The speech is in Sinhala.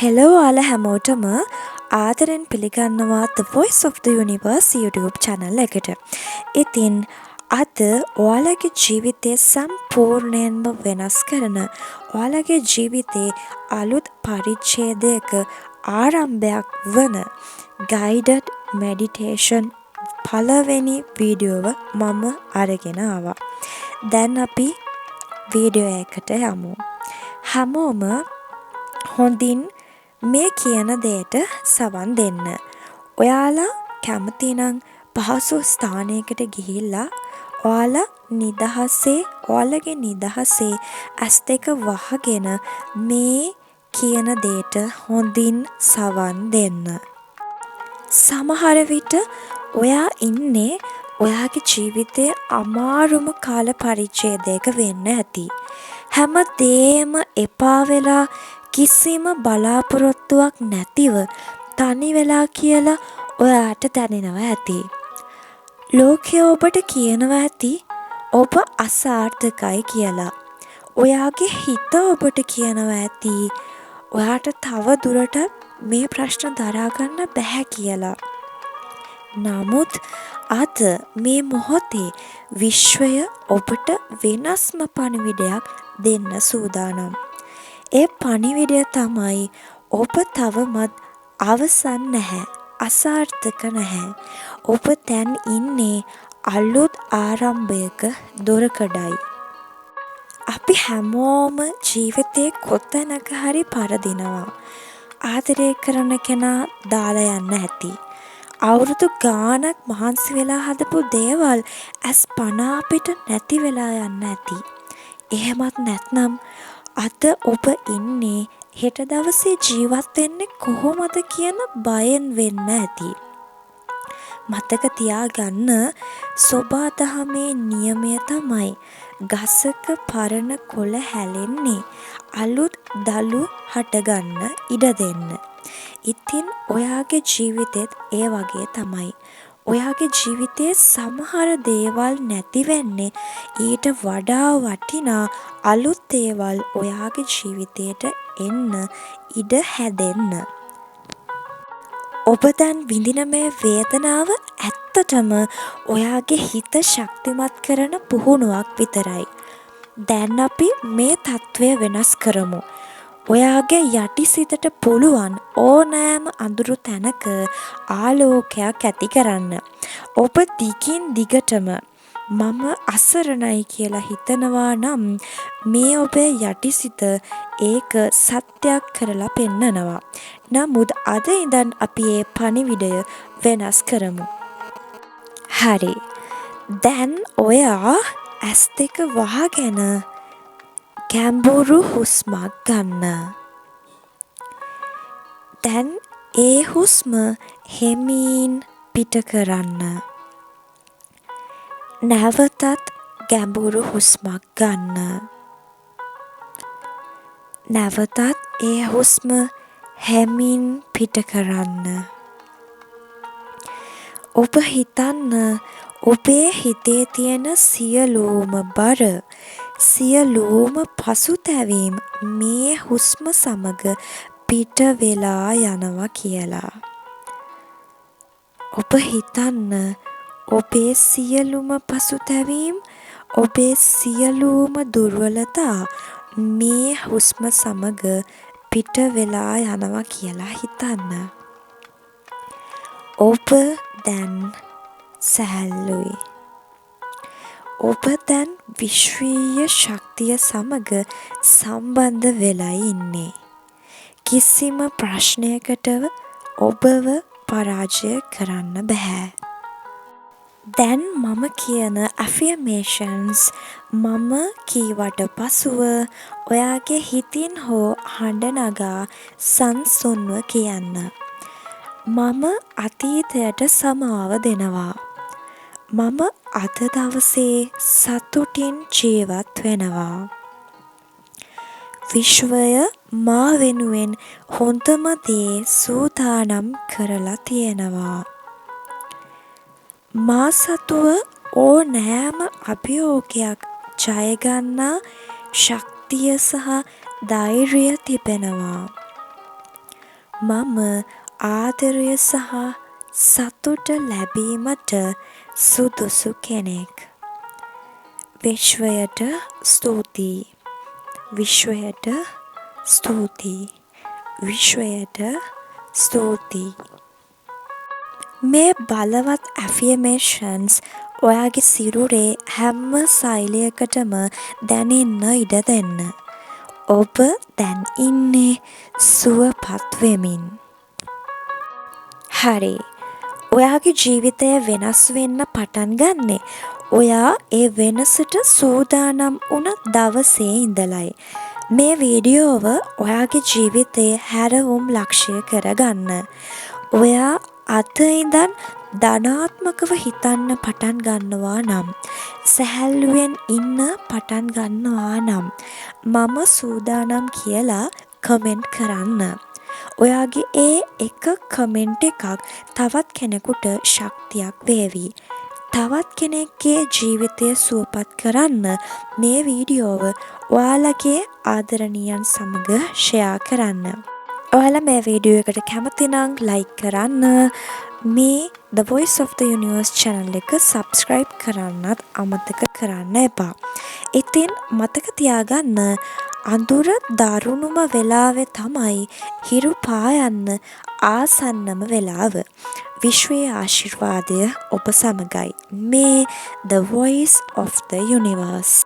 හෙලෝ, ඔයාලා හැමෝටම ආදරෙන් පිළිගන්නවා The Voice of the Universe YouTube channel එකට. ඉතින් අද ඔයාලගේ ජීවිතය සම්පූර්ණයෙන්ම වෙනස් කරන, ඔයාලගේ ජීවිතේ අලුත් පරිච්ඡේදයක ආරම්භයක් වන ගයිඩඩ් මෙඩිටේෂන් පළවෙනි වීඩියෝව මම අරගෙන ආවා. දැන් අපි වීඩියෝ එකට යමු. හැමෝම හොඳින් මේ කියන දේට සවන් දෙන්න. ඔයාලා කැමති නම් පහසු ස්ථානයකට ගිහිල්ලා ඔයාලා නිදහසේ, ඔයාලගේ නිදහසේ ඇස් දෙක වහගෙන මේ කියන දේට හොඳින් සවන් දෙන්න. සමහර විට ඔයා ඉන්නේ ඔයාගේ ජීවිතයේ අමාරුම කාල පරිච්ඡේදයක වෙන්න ඇති. හැම දේම එපා වෙලා, කිසිම බලාපොරොත්තුවක් නැතිව තනි වෙලා කියලා ඔයාට දැනෙනවා ඇති. ලෝකය ඔබට කියනවා ඇති ඔබ අසාර්ථකයි කියලා. ඔයාගේ හිත ඔබට කියනවා ඇති ඔයාට තව දුරටත් මේ ප්‍රශ්න දරා ගන්න බැහැ කියලා. නමුත් අද මේ මොහොතේ විශ්වය ඔබට වෙනස්ම පණිවිඩයක් දෙන්න සූදානම්. ඒ පණිවිඩය තමයි ඔබ තවමත් අවසන් නැහැ, අසාර්ථක නැහැ. ඔබ දැන් ඉන්නේ අලුත් ආරම්භයක දොරකඩයි. අපි හැමෝම ජීවිතේ කොතැනක හරි පරදිනවා. ආදරය කරන කෙනා දාලා යන්න ඇති. අවුරුදු ගාණක් මහන්සි වෙලා හදපු දේවල් ඇස් පනා පිට නැති වෙලා යන්න ඇති. එහෙමත් නැත්නම් අද ඔබ ඉන්නේ හෙට දවසේ ජීවත් වෙන්නේ කොහොමද කියන බයෙන් වෙන්න ඇති. මතක තියාගන්න, සොබා දහමේ නියමය තමයි ගසක පරණ කොළ හැලෙන්නේ අලුත් දළු හටගන්න ඉඩ දෙන්න. ඉතින් ඔයාගේ ජීවිතෙත් ඒ වගේ තමයි. ඔයාගේ ජීවිතයේ සමහර දේවල් නැති වෙන්නේ ඊට වඩා වටිනා අලුත් දේවල් ඔයාගේ ජීවිතයට එන්න ඉඩ හැදෙන්න. ඔබ දැන් විඳින මේ වේදනාව ඇත්තටම ඔයාගේ හිත ශක්තිමත් කරන පුහුණුවක් විතරයි. දැන් අපි මේ තත්ත්වය වෙනස් කරමු. ඔයාගේ යටි සිතට පුළුවන් ඕනෑම අඳුරු තැනක ආලෝකයක් ඇති කරන්න. ඔබ දිගින් දිගටම මම අසරණයි කියලා හිතනවා නම් මේ ඔබේ යටිසිත ඒක සත්‍යයක් කරලා පෙන්නනවා. නමුත් අද ඉඳන් අපි ඒ පණිවිඩය වෙනස් කරමු. හරි. දැන් ඔයා ඇස් දෙක වහගෙන ගැඹුරු හුස්මක් ගන්න. දැන් ඒ හුස්ම හෙමීන් පිට කරන්න. නැවතත් ගැඹුරු හුස්මක් ගන්න. නැවතත් ඒ හුස්ම හෙමින් පිට කරන්න. ඔබ හිතන්න, ඔබේ හිතේ තියෙන සියලුම බර, සියලුම පසුතැවීම් මේ හුස්ම සමග පිට වෙලා යනවා කියලා. ඔබ හිතන්න, ඔබේ සියලුම පසුතැවීම්, ඔබේ සියලුම දුර්වලතා මේ හුස්ම සමග පිට වෙලා යනවා කියලා හිතන්න. ඔබ දැන් සැහැල්ලුයි. ඔබ දැන් විශ්වීය ශක්තිය සමග සම්බන්ධ වෙලා ඉන්නේ. කිසිම ප්‍රශ්නයකට ඔබව පරාජය කරන්න බැහැ. දැන් මම කියන ඇෆියමේෂන්ස් මම කීවට පසුව ඔයාගේ හිතින් හෝ හඬ නගා සංසුන්ව කියන්න. මම අතීතයට සමාව දෙනවා. මම අද දවසේ සතුටින් ජීවත් වෙනවා. විශ්වය මා වෙනුවෙන් හොඳම දේ සූදානම් කරලා තියෙනවා. මා සතුව ඕනෑම අභියෝගයක් ජයගන්නා ශක්තිය සහ ධෛර්යය තිබෙනවා. මම ආදරය සහ සතුට ලැබීමට සුදුසු කෙනෙක්. විශ්වයට ස්තුතියි. විශ්වයට ස්තුතියි. විශ්වයට ස්තුතියි. මේ බලවත් ඇෆියමේෂන්ස් ඔයාගේ සිරුරේ හැම සෛලයකටම දැනෙන්න ඉඩ දෙන්න. ඔබ දැන් ඉන්නේ සුවපත් වෙමින්. හරි. ඔයාගේ ජීවිතය වෙනස් වෙන්න පටන් ගන්නෙ ඔයා ඒ වෙනසට සූදානම් වුණ දවසේ ඉඳලයි. මේ වීඩියෝව ඔයාගේ ජීවිතයේ හැරවුම් ලක්ෂ්‍ය කරගන්න. ඔයා අද ඉඳන් ධනාත්මකව හිතන්න පටන් ගන්නවා නම්, සැහැල්ලුවෙන් ඉන්න පටන් ගන්නවා නම්, මම සූදානම් කියලා කමෙන්ට් කරන්න. ඔයාගේ ඒ එක කමෙන්ට් එකක් තවත් කෙනෙකුට ශක්තියක් වේවි. තවත් කෙනෙක්ගේ ජීවිතය සුවපත් කරන්න මේ වීඩියෝව ඔයාලගේ ආදරණීයන් සමග ෂෙයා කරන්න. ඔයාලා මේ වීඩියෝ එකට කැමති නම් ලයික් කරන්න. මේ The Voice of the Universe channel එක සබ්ස්ක්‍රයිබ් කරන්නත් අමතක කරන්න එපා. ඉතින් මතක තියාගන්න, අඳුර දරුණුම වෙලාවේ තමයි හිරු පායන්න ආසන්නම වෙලාව. විශ්වයේ ආශිර්වාදය ඔබ සමගයි. මේ The Voice of the Universe.